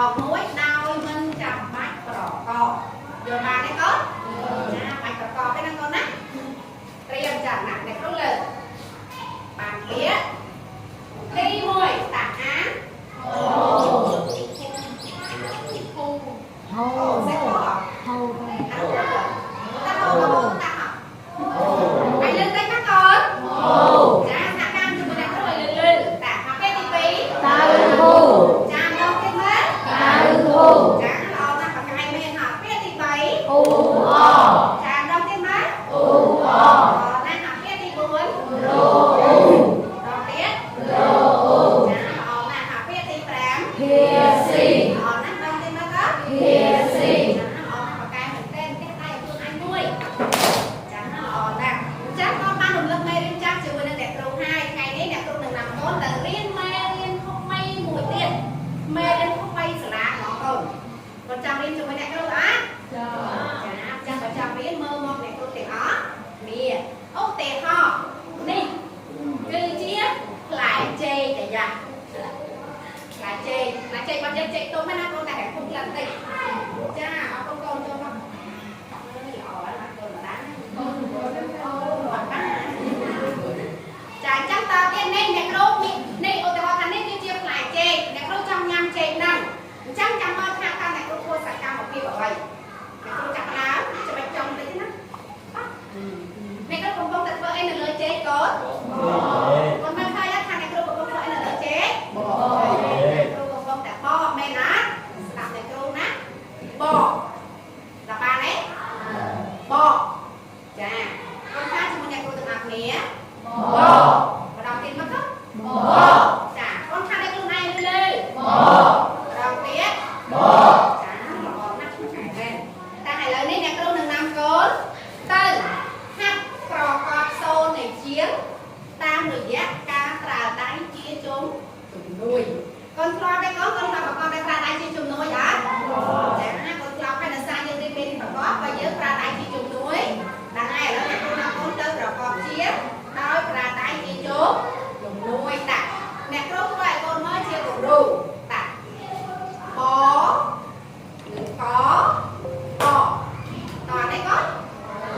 ងមួយដោយមិនចាំបាច់ប្រកបយល់បានទេកូនចាបាច់ប្រកបទេណាកូនណាត្រៀមចាណាអ្នកគ្រូលើកបានពាក្យទី1តាអាន ហូ អូសេះហ៎ ហូ អានតាហូតាហូតាហូឲ្យលើកតិចណាកូនចាសហការជាមួយអ្នកគ្រូឲ្យលើកលើតាពាក្យទី2 តៅហ៊ូ ចាម្ដងទៀតមើល តៅហ៊ូ ចាល្អណាស់បកាយមែនហ่ะពាក្យទី3 អ៊ូអ ចាម្ដងទៀតមើល អ៊ូអ ល្អណាស់ហ่ะពាក្យទី4 រ៉ូអ៊ូ ម្ដងទៀត រ៉ូអ៊ូ ចាល្អណាស់ហ่ะពាក្យទី5 ភាស៊ី ល្អណាស់ម្ដងទៀតមើលកូន ភាស៊ី ចាល្អណាស់បកាយមែនទែនផ្ទះដៃឲ្យខ្លួនអញមួយចាល្អណាស់អញ្ចឹងកូនបានរំលឹកមេរៀនចាស់ជាមួយនឹងអ្នកគ្រូហើយថ្ងៃនេះអ្នកគ្រូនឹងនាំកូនទៅរៀនមេរៀនថ្មីមួយទៀតមេរៀនថ្មីសាលារបស់កូនកូនចង់រៀនជាមួយអ្នកគ្រូអត់ ចា ចាចាំបើចាំរៀនមើលមកអ្នកគ្រូទាំងអស់គ្នាឧទាហរណ៍នេះគឺជាផ្លែចេកអាយ៉ាផ្លែចេកផ្លែចេកបាត់យើងចេកទុំណាកូនតែគុំក្លិនតិចចាអរគុណកូនចូលមកអើយល្អណាស់កូនម្ដាយកូនកូនអូអត់បានចាអញ្ចឹងតើទៀតនេះអ្នកគ្រូនេះឧទាហរណ៍ថានេះគឺជាផ្លែចេកអ្នកគ្រូចង់ញ៉ាំចេកហ្នឹងអញ្ចឹងចាំមើលថាតើអ្នកគ្រូធ្វើសកម្មភាពអ្វី អ្នកគ្រូចាប់ដើមច្បាច់ចំតិចណាអ្នកគ្រូកំពុងតែធ្វើអីនៅលើចេកកូនកូនមិនឃើញថាអ្នកគ្រូកំពុងធ្វើអីនៅលើចេក ប អ្នកគ្រូកំពុងតែបកមែនណាស្ដាប់អ្នកគ្រូណាបកដល់បានទេបកចាកូនថាជាមួយអ្នកគ្រូទាំងអស់គ្នា ប ម្ដងទៀតមកទៅ ប ចាកូនថាអ្នកខ្លួនឯងលើ ប ម្ដងទៀត ប ចាល្អណាស់ឆ្កែមែនតែឥឡូវនេះអ្នកគ្រូនឹងនាំកូនទៅហាត់ប្រកបសូរនៃជាងតាមរយៈការប្រើដៃជាជំនួយកូនធ្លាប់ទេកូនកូនធ្លាប់ប្រកបដោយប្រើដៃជាជំនួយអត់ចាកូនធ្លាប់ហើយដោយសារយើងរៀនមេរៀនប្រកបបើយើងប្រើដៃជាជំនួយដល់ហើយឥឡូវអ្នកគ្រូនាំកូនទៅប្រកបជាដោយប្រើដៃជាជំនួយតាអ្នកគ្រូធ្វើឲ្យកូនមើលជាគំរូតាប នឹងកបតោះនេះកូន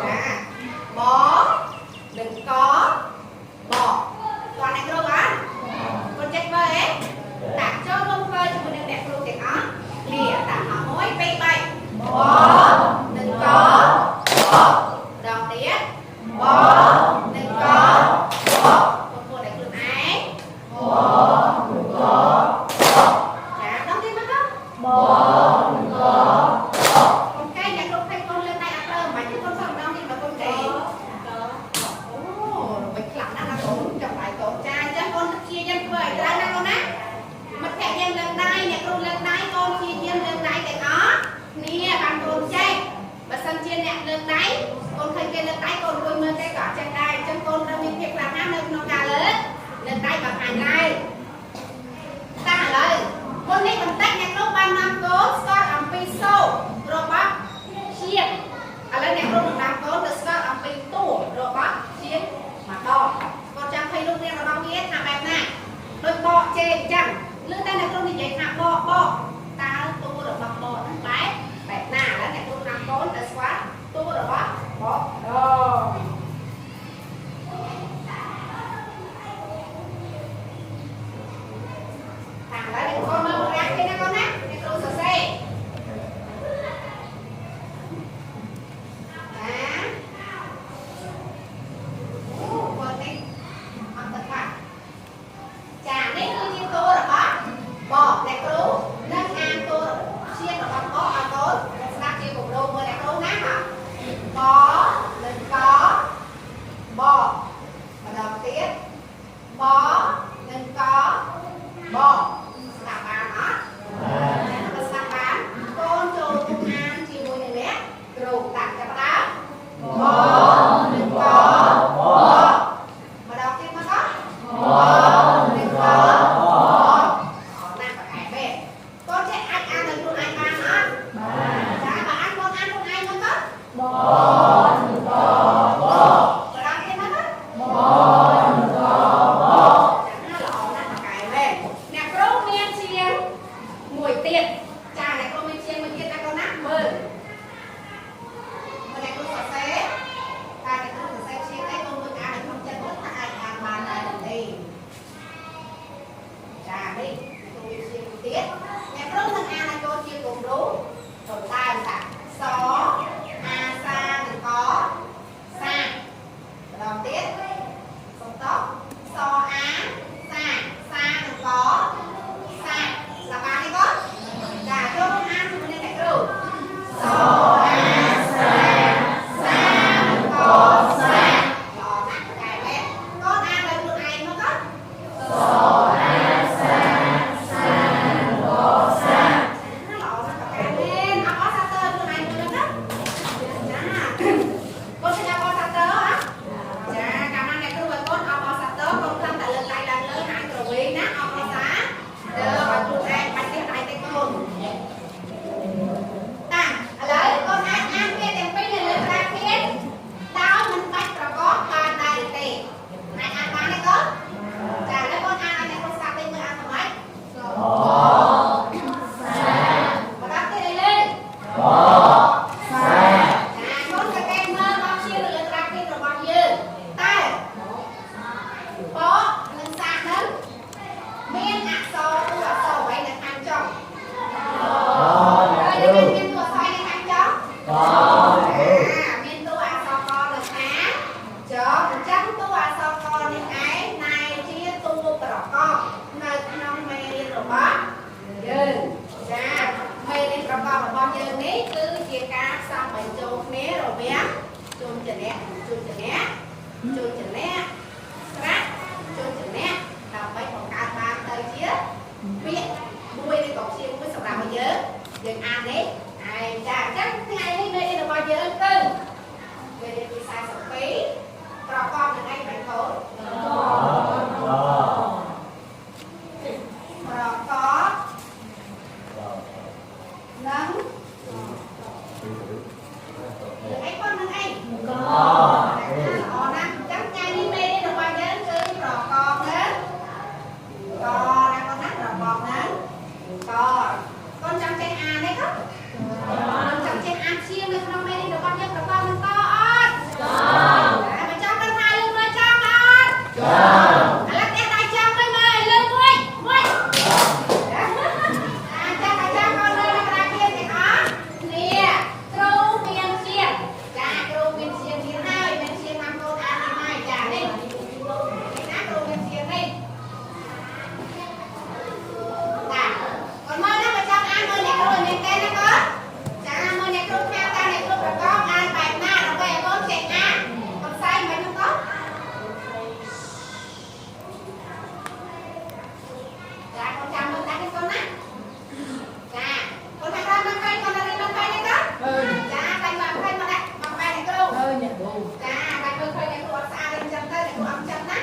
ចាបនឹងកបតោះអ្នកគ្រូអត់កូនចេះធ្វើហ៎តាចូលរួមធ្វើជាមួយនឹងអ្នកគ្រូទាំងអស់គ្នាតា1 2 3បនឹងកបដងទៀតបនឹងកបកូនធ្វើតែខ្លួនឯងចាដងទៀតមកកូន ប កូនកែអ្នកគ្រប់ឃើញកូនលើកដៃអត់ត្រូវមិនបាច់ទេកូនសោកម្ដងទៀតបើកូនកែអូមិនខ្លាំងណាស់ណាកូនចាំដៃកូនចាអញ្ចឹងកូនព្យាយាមធ្វើឲ្យត្រូវណាកូនណាមិត្តភក្តិយើងលើកដៃអ្នកគ្រូលើកដៃកូនព្យាយាមលើកដៃទាំងអស់គ្នាបានកូនចេះបើសិនជាអ្នកលើកដៃកូនឃើញគេលើកដៃកូនអង្គុយមើលគេក៏អត់ចេះដែរអញ្ចឹងកូនត្រូវមានភាពក្លាហាននៅក្នុងការលើកលើកដៃបង្ហាញឡើងតាឥឡូវមុននេះបន្តិចអ្នកគ្រូបាននាំកូនស្គាល់អំពីសូររបស់ ជាងឥឡូវអ្នកគ្រូនឹងនាំកូនទៅស្គាល់អំពីតួរបស់ជាងម្ដងកូនចាំឃើញរូបរាងរបស់វាថាបែបណាដូចបកជេអញ្ចឹងឬតែអ្នកគ្រូនិយាយថាបកបកតើតួរបស់បកហ្នឹងបែបបែបណាឥឡូវអ្នកគ្រូនាំកូនទៅស្គាល់តួរបស់បកម្ដងតាមឥឡូវអ្នកគ្រូមើលរាងគេណាកូនណាអ្នកគ្រូសរសេរ ចាអូគាត់នេះអត់ទឹកបាត់ចានេះគឺជាតួរបស់បកអ្នកគ្រូនឹងអានតួជារបស់បកឲ្យកូនស្ដាប់ជាគំរូមើលអ្នកគ្រូណាហ៎បនិងកបកម្ដងទៀតបនិងកបស្ដាប់បានអត់ បើស្ដាប់បានកូនចូលរួមអានជាមួយនឹងអ្នកគ្រូតាចាប់ផ្ដើមបនិងកបម្ដងទៀតមកកបនិងកបអរណាស់ប្រកែមែនកូនចេះអាចអាននៅខ្លួនឯងបានអត់ចាបើអានកូនអានខ្លួនឯងមកក ប ម្ដងទៀតមកក ប ចាល្អណាស់ប្រកែមែនអ្នកគ្រូមានជាងមួយទៀត នេះគ្រូមានជាមួយទៀតអ្នកគ្រូនឹងអានឲ្យកូនជាគំរូដណ្ដើមតាសអាសានិងកសាម្ដងទៀតសុំតសអាសាសានិងកសាស្ដាប់បានទេកូនចាចូលរួមអានជាមួយនឹងអ្នកគ្រូសអាសាសានិងកសាល្អណាស់កែមែនកូនអានដោយខ្លួនឯងមកកូន ល្អណាស់កែមែនអបអរសាទរខ្លួនឯងមួយហ្នឹងណាចាកូនឆ្លាតអបអរសាទរហ៎ចាកាលណាអ្នកគ្រូឲ្យកូនអបអរសាទរកូនខំតែលើកដៃឡើងលើហើយក្រវែងណាអបអរសាទរឲ្យខ្លួនឯងបាច់ទេដៃទេកូនតាឥឡូវកូនអាចអានពាក្យទាំងពីរនៅលើក្តារខៀនដោយមិនបាច់ប្រកបបានដែរទេអាចអានបានទេកូនចាឥឡូវកូនអានឲ្យអ្នកគ្រូស្ដាប់តិចមើលអានធ្វើម៉េច ម្ដងទៀតឲ្យលឿនចាកូនក៏កែមើលមកជានៅលើក្រាហ្វិករបស់យើងតើបកនិងសាកនឹងមានអក្សរតួអក្សរអ្វីនៅខាងចុងហើយមានតួអក្សរនៅខាងចុងចាមានតួអក្សរកនៅខាងចុងអញ្ចឹងតួអក្សរកនេះឯងណែជាតួប្រកបនៅក្នុងមេរៀនរបស់យើងចាមេរៀនប្រកបរបស់យើងនេះគឺជាការផ្សំបញ្ចូលគ្នារវាងជនចនៈជនចនៈជនចនៈស្រៈជនចនៈដើម្បីបង្កើតបានទៅជាពាក្យមួយឬក៏ព្យាង្គមួយសម្រាប់ឲ្យយើងយើងអាននេះឯងចាអញ្ចឹងថ្ងៃនេះមេរៀនរបស់យើងគឺមេរៀនទី42ប្រកបនឹងអីបាយកូនប្រកបនឹងអីបងនឹងអីកល្អណាស់អញ្ចឹងថ្ងៃនេះមេរៀនរបស់យើងគឺប្រកបនឹងកណាកូនណាប្រកបនឹងកកូនចង់ចេះអានទេកូនចង់ចេះអានជាងនៅក្នុងមេរៀនរបស់យើងប្រកបនឹងកអត់ចាបើចង់ដឹងថាលើមើលចង់អត់ចង់ឥឡូវផ្ទះដៃចង់ទៅមើលឲ្យលើមួយមួយអាចចាំអាចចាំកូនលើនៅក្តារខៀនទាំងអស់គ្នាគ្រូមានជាងចាគ្រូមានជាងទៀតហើយមានជាងតាមកូនអាននេះហើយចានេះនេះណាគ្រូមានជាងនេះតាកូនមើលណាបើចង់អានមើលអ្នកគ្រូឲ្យមានទេណាកូនចាមើលអ្នកគ្រូថាតាអ្នកគ្រូប្រកបអានបែបណាដើម្បីឲ្យកូនចេះអានកូនសែងមិនហ្នឹងកូនចាកូនចាំមើលដែរកូនណាចាកូនថាក្រោយមើលឃើញកូនរៀនមើលឃើញទេកូនចាតែមកឃើញមកដាក់មកបែរអ្នកគ្រូចាតែមើលឃើញអ្នកគ្រូអត់ស្អាតអីចឹងទៅអ្នកគ្រូអត់ចឹងណា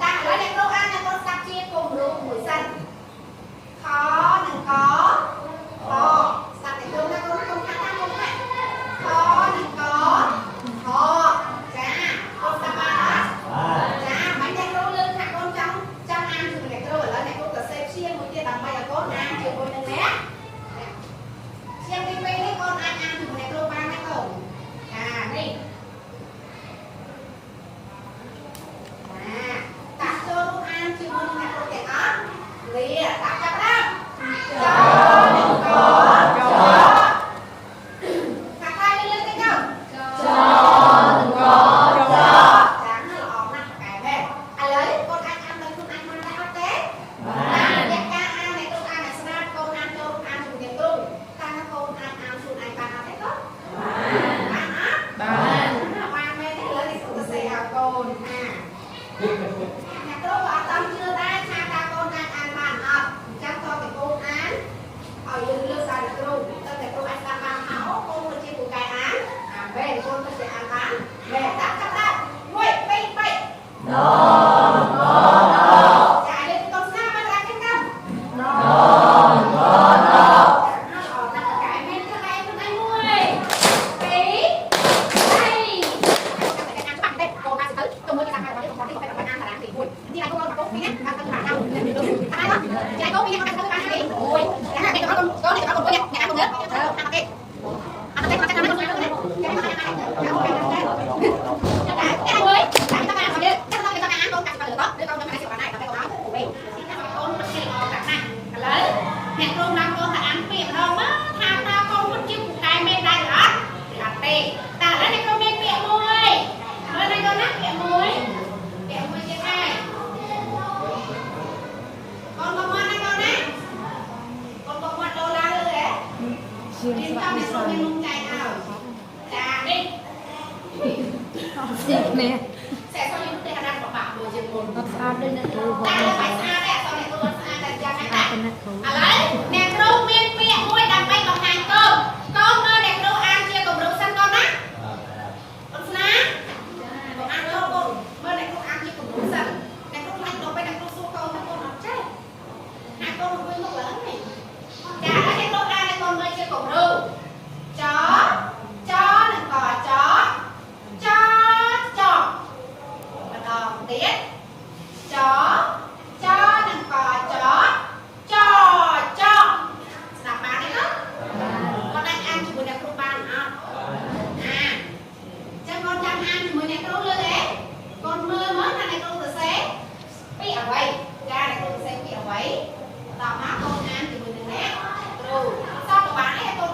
ចាតាឥឡូវអ្នកគ្រូអានអ្នកគ្រូស្ដាប់ជាគំរូមួយសិនខនិងកខស្ដាប់អ្នកគ្រូណាកូនកូនថាតាកូនថាខនិងកខចាកូនស្ដាប់បានអត់ចាមិនអ្នកគ្រូលើកថាកូនចង់ចង់អានជាមួយអ្នកគ្រូឥឡូវអ្នកគ្រូក៏សេព្យាមួយទៀតដើម្បីឲ្យកូនអានជាមួយនឹងអ្នកជាងទី2នេះកូនអាចអានជាមួយអ្នកគ្រូបានណាកូនចានេះចាតាចូលរួមអានជាមួយនឹងអ្នកគ្រូទាំងអស់លាតាចាប់ដើមចូលនិងកចូលតាខ្លាយលើកតិចកូនចាល្អណាស់កែមែនឥឡូវកូនអាចអានដោយខ្លួនឯងបានដែរអត់ទេតាមរយៈការអានអ្នកគ្រូអានអ្នកស្ដាប់កូនអានចូលរួមអានជាមួយអ្នកគ្រូតើកូនអាចអានខ្លួនឯងបានអត់ទេកូនបានអត់បានបានមែនទេឥឡូវនេះសុខសេឲ្យកូនថាអ្នកគ្រូក៏អត់តាមជឿដែរថាតើកូនអាចអានបានអត់អញ្ចឹងតើតែកូនអានឲ្យលឺលឺសារអ្នកគ្រូតើអ្នកគ្រូអាចស្ដាប់បានថាអូកូនពិតជាពូកែអានអានមែនកូនពិតជាអានបានមែនតាចាប់ដើម1 2 3ចាលើកកូនស្នាមកដាក់គេទៅណណចាអត់ដាក់កែមែនធ្វើឯងខ្លួនឯងមួយពីរបីអានច្បាស់ទេកូនបានទៅទៅមួយគេដាក់ឲ្យរបស់នេះរបស់នេះអានតារាងទី1ទីឯងកូនមកកូនពីរណាបានទៅបានដល់ហើយចាកូនពីរបានទៅបានទី1ចាគេកូនកូននេះកូននេះអ្នកអានកូនលើអត់ទេអត់ទេគាត់ចាំកូននេះចាចាមួយចាតាមអានយើងចាំតាមអានកូនកាត់ទៅលើកូនកូនមិនអាចបានដែរតែកូនអត់អូ អ្នកគ្រូ ឥឡូវអ្នកគ្រូមានពាក្យមួយដើម្បីបង្ហាញកូនកូនមើលអ្នកគ្រូអានជាគំរូសិនកូនណាអូនស្នាកូនអានចូលកូនមើលអ្នកគ្រូអានជាគំរូសិនអ្នកគ្រូខ្លាចដល់ពេលអ្នកគ្រូសួរកូនថាកូនអត់ចេះហាកូនអង្គុយមុខឡើងនេះចាឥឡូវអ្នកគ្រូអានឲ្យកូនមើលជាគំរូចចនិងកចចចម្ដងទៀតចចនិងកចចចស្ដាប់បានទេកូនគាត់អាចអានជាមួយអ្នកគ្រូបានអត់អាចឹងកូនចាំអានជាមួយអ្នកគ្រូលើទេកូនមើលមើលថាអ្នកគ្រូសរសេរពីអ្វីចាអ្នកគ្រូសរសេរពីអ្វីតមកកូនអានជាមួយនឹងអ្នកគ្រូសោះប្រហែលឯងកូន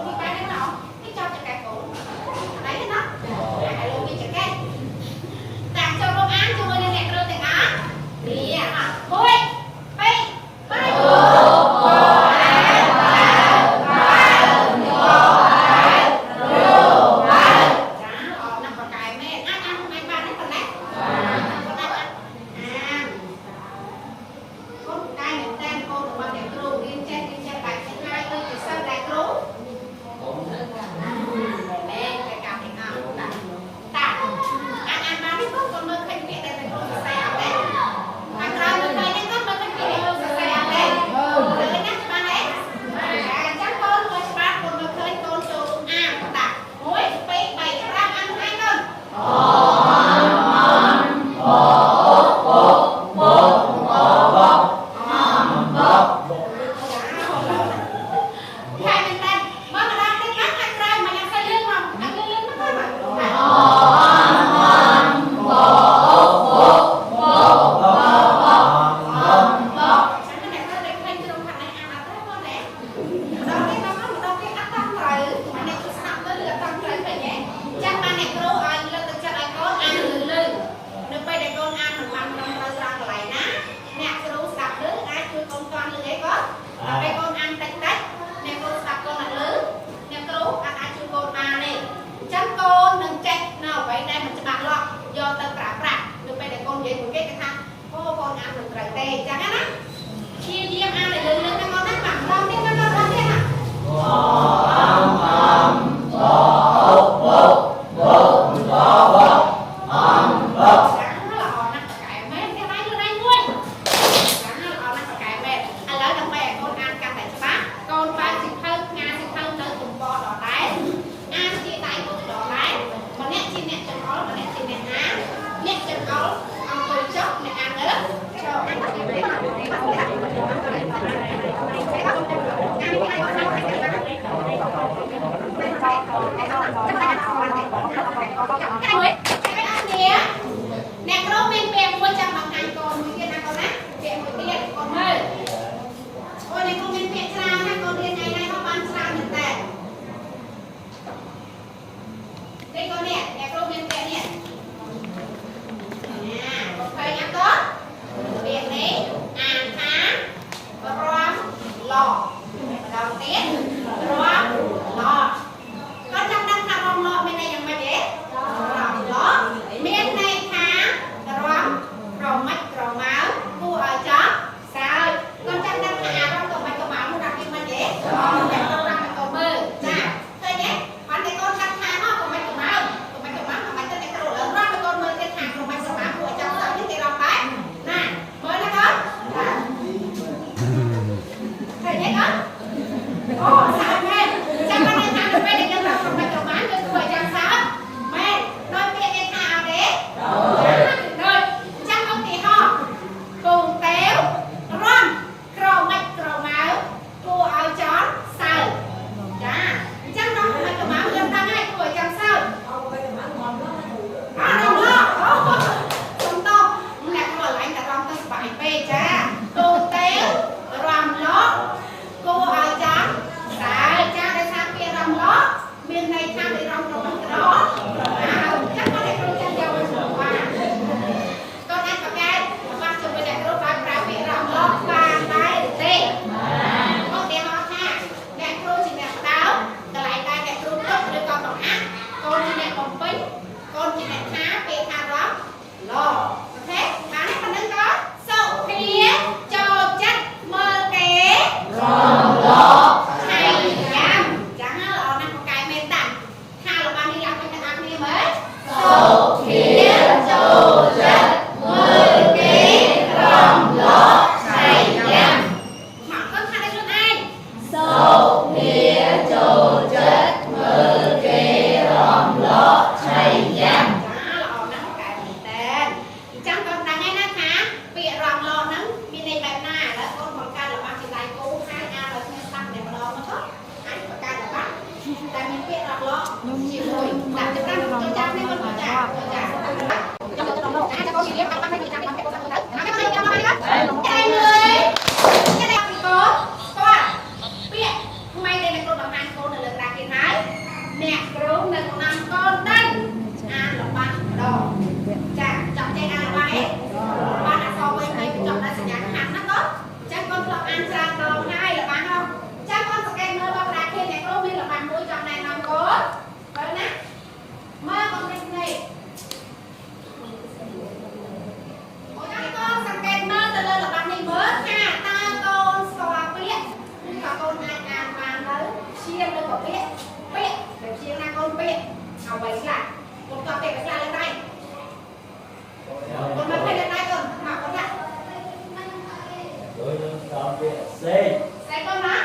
សេក សេកកូនណា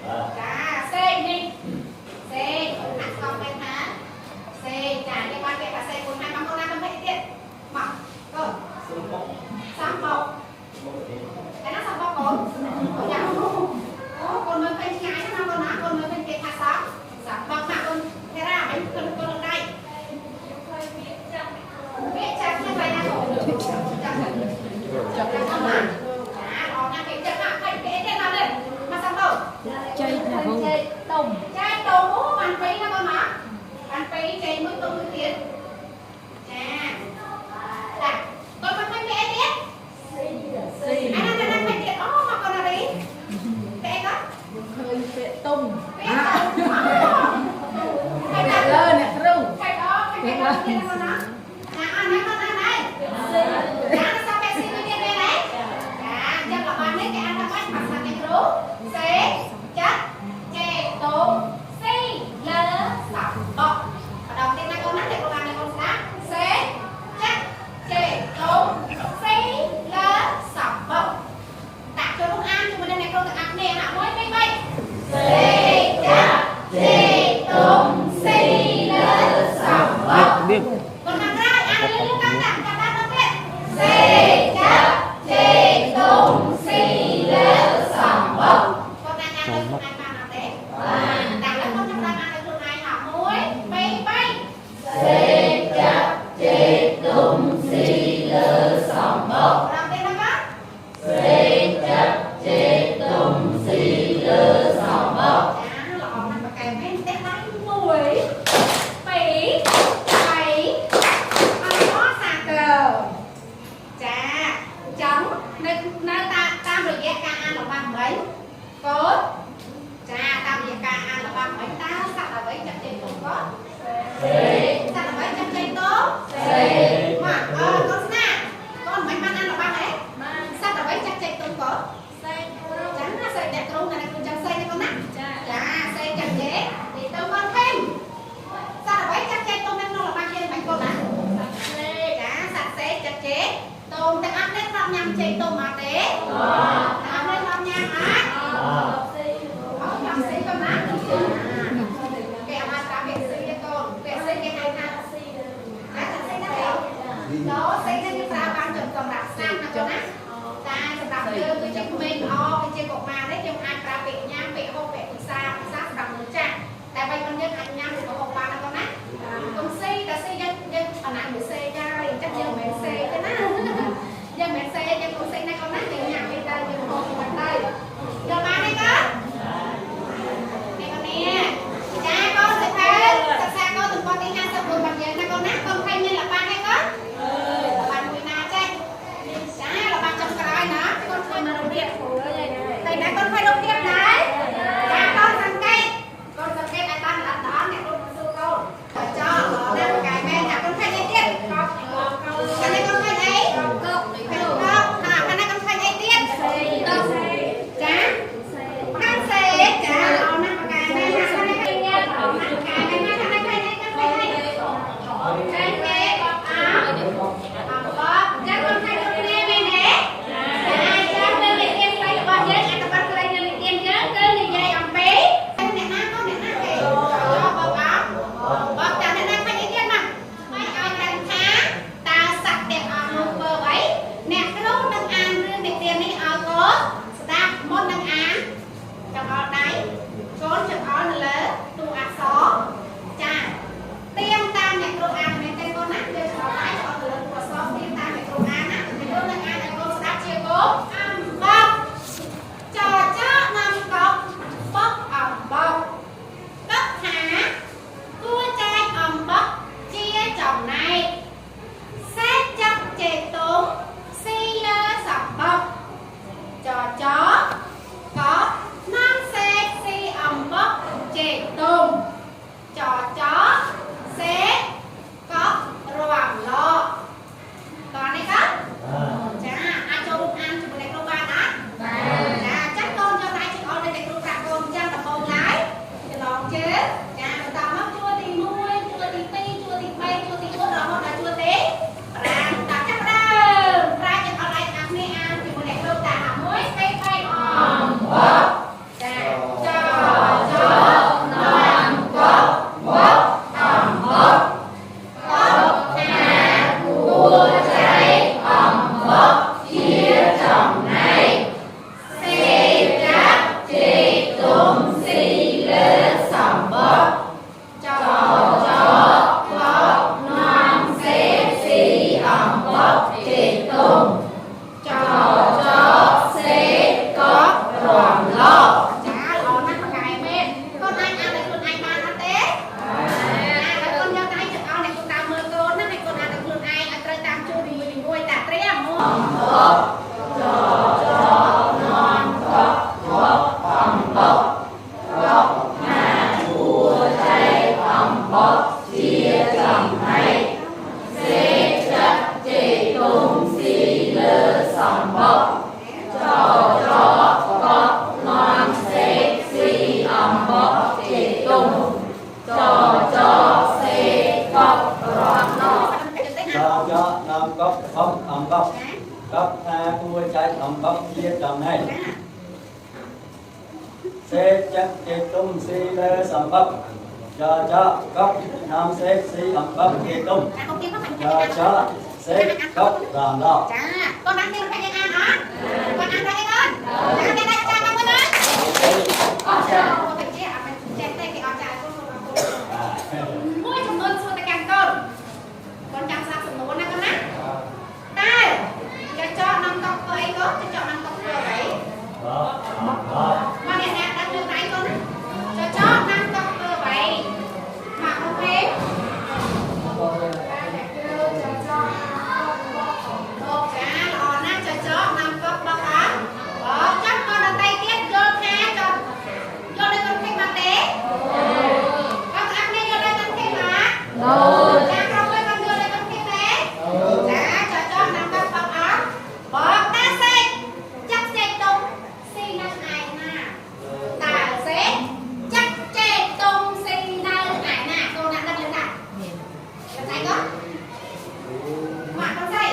បាទ ចាសេកនេះសេកហាក់ស្កប់ពេលថាសេកចានេះបានពាក្យថាសេកកូនណាមកកូនណាកុំភ្លេចទៀតមកកូន សំបុក សំបុក បុកទេ តែណាសំបុកកូនកូនយ៉ាងអូកូនមើលឃើញឆ្ងាយណាកូនណាកូនមើលឃើញគេថាសំសំបុកមកកូនធីរ៉ាមិញកូនកូនដៃពាក្យចាស់ហ្នឹងបែរណាកូនចាស់ចាស់ចាស់កូនណាចាអរណាគេចាស់ណាឃើញគេទេណានេះមកសំបុក ចែកណាគ្រូចែកទុំ ចែកទុំអូបានពីរណាកូនណាបានពីរចែកមួយទុំមួយទៀតចាចាកូនមកឃើញគេអីទៀត ស៊ី អាណាណាឃើញទៀតអូមកកូនណារីគេអីកូន ឃើញពាក្យទុំ គេទុំឃើញ អ្នកលើអ្នកគ្រូ ឃើញអូឃើញគេទៀតណាកូនណាណាអាណាកូនណាណៃចាសាប់ស៊ីមួយទៀតមែនទេចាអញ្ចឹងរបស់នេះគេអានថាម៉េចភាសាអ្នកគ្រូសេចាត់ចេទុំស៊ីលើសំបកម្ដងទៀតណាកូនណាអ្នកគ្រូអានអ្នកកូនស្ដាប់សេចាត់ចេទុំស៊ីលើសំបកដាក់ចូលរួមអានជាមួយនឹងអ្នកគ្រូទាំងអស់គ្នាហាក់1 2 3សេចាត់ចេទុំស៊ីលើសំបក នេះ កូនខាងក្រោយអានលឿនៗកាន់តាកាន់តាដល់ទៀតសេចាត់ចេទុំស៊ីលើសំបកកូនណាអានលើខ្លួនឯងបានអត់ទេបានតែឥឡូវកូនចាប់ផ្ដើមអានលើខ្លួនឯងហា1 2 3 សេចាក់ចេទុំស៊ីលើសំបុក ដល់ទៀតណាកូន សេចាក់ចេទុំស៊ីលើសំបុក ចាល្អណាស់ប៉ាកែមែនផ្ទះដៃ1 2 3អត់អស់សាកើចាអញ្ចឹងនៅនៅតាមតាមរយៈការអានរបស់មិញកូនចាតាមរយៈការអានរបស់មិញតើសត្វអ្វីចាក់ចេញទុំកូន សេ សត្វអ្វីចាក់ចេញទុំ សេ មកអើកូនស្នាកូនមិនបានអានរបស់ហ៎ បាន សត្វអ្វីចាក់ចេញទុំកូន សេគ្រូ ចាសេអ្នកគ្រូអ្នកគ្រូចាំសេទេកូនណា ចា ចាសេចាក់ចេញទីទៅកូនខេមសត្វអ្វីចាក់ចេញទុំនៅក្នុងរបស់យើងបាញ់កូនណា សេ ចាសត្វសេចាក់ចេញទុំទាំងអស់នេះធ្លាប់ញ៉ាំចេកទុំអត់ទេ បាទ ទាំងអស់នេះធ្លាប់ញ៉ាំអត់ បាទ ស៊ី អូធ្លាប់ស៊ីកូនណាគេអត់បានតាមពាក្យស៊ីទេកូនពាក្យស៊ីគេហៅថា ស៊ី ចាស៊ីណាទេដល់ស៊ីនេះគេប្រើបានសម្រាប់ស្នាប់ណាកូនណាតែសម្រាប់យើងគឺជាក្មេងល្អគឺជាកុមារនេះយើងអាចប្រើពាក្យញ៉ាំពាក្យហូបពាក្យពិសាពិសាសម្រាប់មនុស្សចាស់តែបីមិនយើងអាចញ៉ាំឬក៏ហូបបានណាកូនណាកុំស៊ីតែស៊ីយើងយើងអាណាមួយសេហើយអញ្ចឹងយើងមិនមែនសេទេណាយើងមិនមែនសេយើងកុំស៊ីណាកូនណាយើងញ៉ាំទៅយើងហូបទៅយល់បានទេកូននេះកូននេះចាកូនសិក្ខាសិក្សាកូនទំព័រទី54របស់យើងណាកូនណាកូនឃើញមានលបាទេកូនលបាមួយណាចេះចាលបាចុងក្រោយណាកូនឃើញមករូបភាពតែណាកូនឃើញរូបភាពដែរចាកូនសង្កេតកូនសង្កេតឲ្យបានល្អល្អអ្នកគ្រូសួរកូនចោលណាកែមែនណាកូនឃើញអីទៀតកូននេះកូនឃើញអី កុក ឃើញកកហាខាងនេះកូនឃើញអីទៀតចាខាងសេចាល្អណាស់បកែមែនណាខាងនេះឃើញល្អណាស់បកែមែនណាខាងនេះឃើញអីកូនឃើញអីឃើញគេបកអអំបកចាកូនឃើញគ្រប់គ្នាមែនទេចាចានៅនិទានខ្លីរបស់យើងអត្ថបទខ្លីនៅនិទានយើង សេចឹកចេទុំស៊ីលើសំបុកចចកុកនាំសេកស៊ីអំបុកគេទុំ ចាកុំទៀងមក ចចសេកកុករំឡ ចាកូនបានទៀងថាយើងអានអត់កូនអានដែរកូនចាគេដែរចាមកមើលណាអត់ចាកូនចេះអត់ចេះទេគេអត់ចាកូនអត់កូនមួយចំនួនសួរទៅកាន់កូនកូនចាំស្ដាប់សំណួរណាកូនណាតើចចនាំកុកធ្វើអីកូនចចនាំកុកធ្វើអ្វី បប មកអ្នកណាដាក់លើដៃកូនណាចចនាំកុកធ្វើអ្វីមកអូខេ ចាល្អណាស់ចចនាំកុកបកអត់បកចាំកូនដតីទៀតយល់ថាចយល់ដូចកូនឃើញមកទេអត់អាប់នេះយល់ដូចកូនឃើញមកចាក្រុមមួយកូនយល់ដូចកូនឃើញទេចាចចនាំកុកបកអត់បកតាសេកចាក់សេកទុំស៊ីនៅឯណាតាសេកចាក់ចេកទុំស៊ីនៅឯណាកូនណាដឹងលើណាលើដៃកូនមកកូនស្រី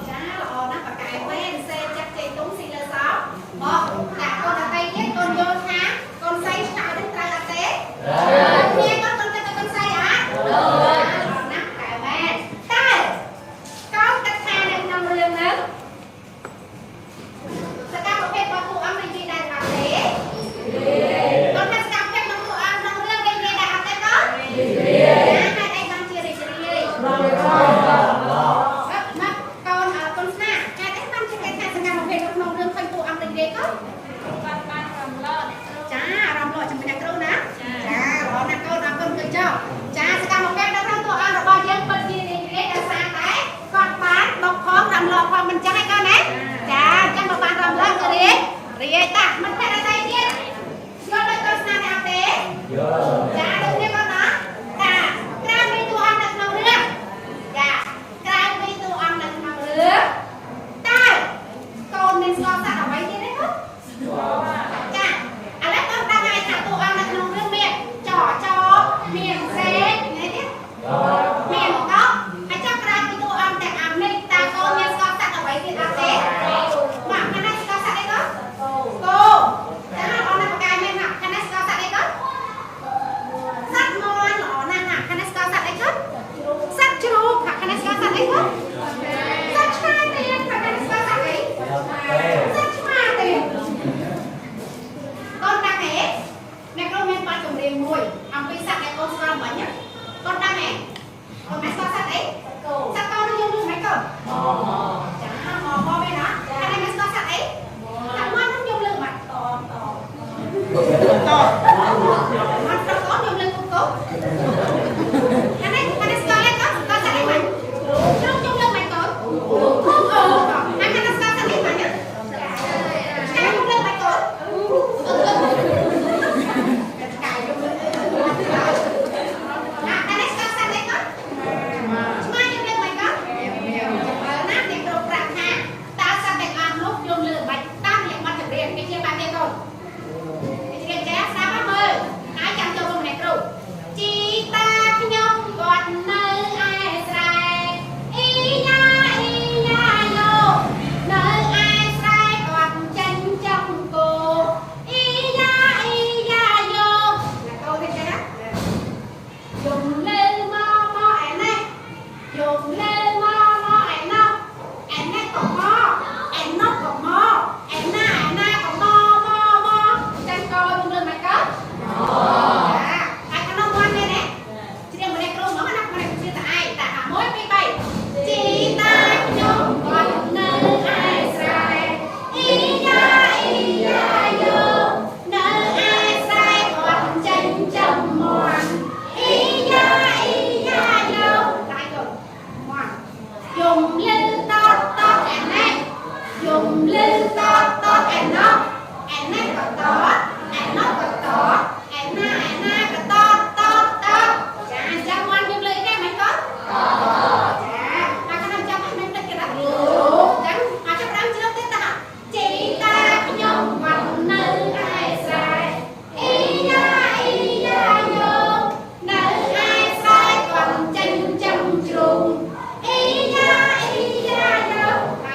ចាល្អណាស់បកែមែនសេចាក់ចេកទុំស៊ីលើសោបកតាកូនអតីទៀតកូនយល់ថាកូនស្រីឆ្លើយនឹងត្រូវអត់ទេត្រូវគ្នាកូនកូនគិតថាកូនស្រីអត់ត្រូវណាស់កែមែនតើកូនគិតថានៅក្នុងរឿងហ្នឹងសកម្មភាពរបស់តួអង្គនិយាយដែរអត់ទេកូនថាសកម្មភាពក្នុងតួអង្គក្នុងរឿងនិយាយដែរអត់ទេកូនរីករាយចាហេតុអីបានជារីករាយ មកកូនកូនស្នាហេតុអីបានជាគេថាសកម្មភាពនៅក្នុងរឿងឃើញតួអង្គរីករាយកូន គាត់បានរំលកអ្នកគ្រូ ចាអារម្មណ៍ល្អជាមួយអ្នកគ្រូណាចាល្អណាស់កូនអរគុណគឺចុះចាសកម្មភាពនៅក្នុងតួអង្គរបស់យើងពិតជារីករាយដោយសារតែគាត់បានបុកផងរំលកផងមិនចឹងឯងកូនណាចាអញ្ចឹងបើបានរំលកគឺរីករាយតាមិនតែអីទៀតយល់ដោយកូនស្នាទេអត់ទេ យល់ ចាដូចគ្នាកូនណាតាក្រៅពីតួអង្គនៅក្នុងរឿងចាក្រៅពីតួអង្គនៅក្នុងរឿងតើកូនមានស្គាល់សត្វអ្វីទៀតទេកូនចាឥឡូវកូនដឹងហើយថាតួអង្គនៅក្នុងរឿងមានចចមានសេកនេះទៀតមានកោហើយចុះក្រៅពីតួអង្គទាំងអស់នេះតើកូនមានស្គាល់សត្វអ្វីទៀតអត់ទេមកខាងនេះស្គាល់សត្វអីកូនគោចាអរណាស់បកាយមានណាខាងនេះស្គាល់សត្វអីកូន សត្វមន់ល្អណាស់ណាខាងនេះស្គាល់សត្វអីគាត់សត្វជ្រូកខាងនេះស្គាល់សត្វអីគាត់សត្វឆ្មាទៀតខាងនេះស្គាល់សត្វអីសត្វឆ្មាទៀតកូនដឹងទេអ្នកគ្រូមានបទចម្រៀងមួយអំពីសត្វដែលកូនស្គាល់មិញកូនដឹងទេកូនមិនស្គាល់សត្វអីសត្វកូននឹងយើងលឺមិនកូនចាមកមកមែនណាខាងនេះមិនស្គាល់សត្វអីសត្វមន់នឹងយើងលឺមិនតតតមន់តកូនយើងលឺគុកគុក ខាងនេះខាងនេះស្គាល់ទេកូនស្គាល់សត្វអីមិនជ្រុកជុំលើមិនកូនអូខាងនេះស្គាល់សត្វអីមិនឆ្កែជុំលើមិនកូនឆ្កែជុំលើអានេះស្គាល់សត្វអីកូនឆ្មាជុំលើមិនកូនណាអ្នកគ្រូប្រាប់ថាតើសត្វទាំងអស់នោះជុំលើមិនតាមរយៈបទចម្រៀងគេជាបែបនេះកូនគេជាចេះស្ដាប់មើលហើយចាំចូលរួមអ្នកគ្រូ ជីតាខ្ញុំគាត់នៅឯស្រែអ៊ីយ៉ាអ៊ីយ៉ាយោនៅឯស្រែគាត់ចិញ្ចឹមគោអ៊ីយ៉ាអ៊ីយ៉ាយោណាកូនទេចាយំលើមកមកឯនេះយំលើមកមកឯនោះឯនេះក៏មកឯនោះក៏មកឯណាឯណាក៏មកមកមកចាំកូនយំលើមកកូន ចាហើយក្នុងវត្តនេះណាច្រៀងម្នាក់គ្រូហ្មងណាម្នាក់ច្រៀងតែឯងតា1 2 3ជីតាខ្ញុំគាត់នៅឯស្រែអ៊ីយ៉ាអ៊ីយ៉ាយោនៅឯស្រែគាត់ចិញ្ចឹមមាន់អ៊ីយ៉ាអ៊ីយ៉ាយោដៃកូនមាន់យំលឺតតតឯនេះយំលឺតតតឯនោះឯនេះក៏តឯនោះក៏តឯណាឯណាក៏តតតចាអញ្ចឹងមាន់យើងលើកគេមិនកូនចាហើយក្នុងចាំឲ្យមិនទឹកគេដាក់លោកអញ្ចឹងអាចចាប់ដើមជ្រោកទៀតតាជីតាខ្ញុំគាត់នៅឯស្រែអ៊ីយ៉ាអ៊ីយ៉ាយោនៅឯស្រែគាត់ចិញ្ចឹមជ្រូកអ៊ីយ៉ាអ៊ីយ៉ាយោហើយ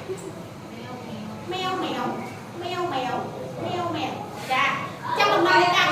មែវមែវមែវមែវមែវមែវចាចាំដំណើរនៃការ